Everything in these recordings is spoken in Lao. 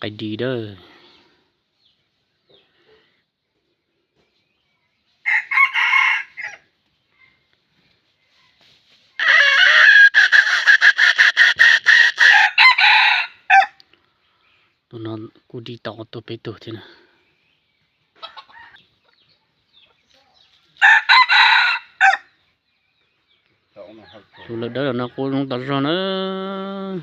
ກາຍດີເດີ້. ໂຕນັ້ນກູດີຕອກໂຕເປໂຕທີນະ. ໂຕເລີກໄດ້ແລ້ວນະ ໂກລົງຕາຊອນເອີຍ.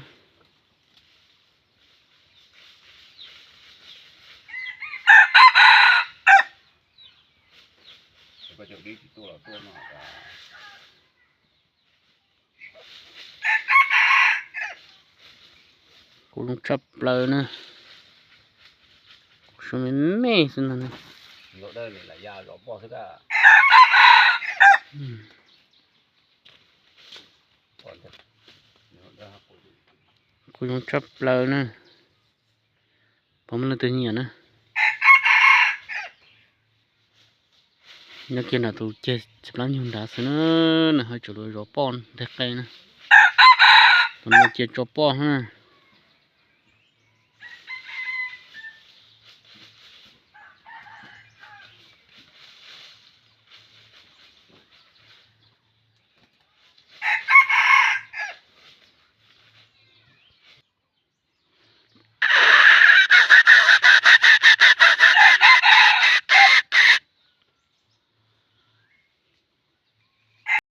ໂກລົງຈັບເລີຍນະ. ໂຊເມເມຊະນັ້ນນະ. ອືມ ໂກລົງຈັບເລີຍນະ. ພວກມັນເລີຍຕົວເຫຍນະ. ຍາກກິນອາໂຕເຈັດສິບລ້ານຍູນດາຊະເນີນະ. ເຮົາຈະລົຍລໍປ້ອນແທ້ໆນະ. ມັນເລີຍເຈັດຈອປ້ອນນະ.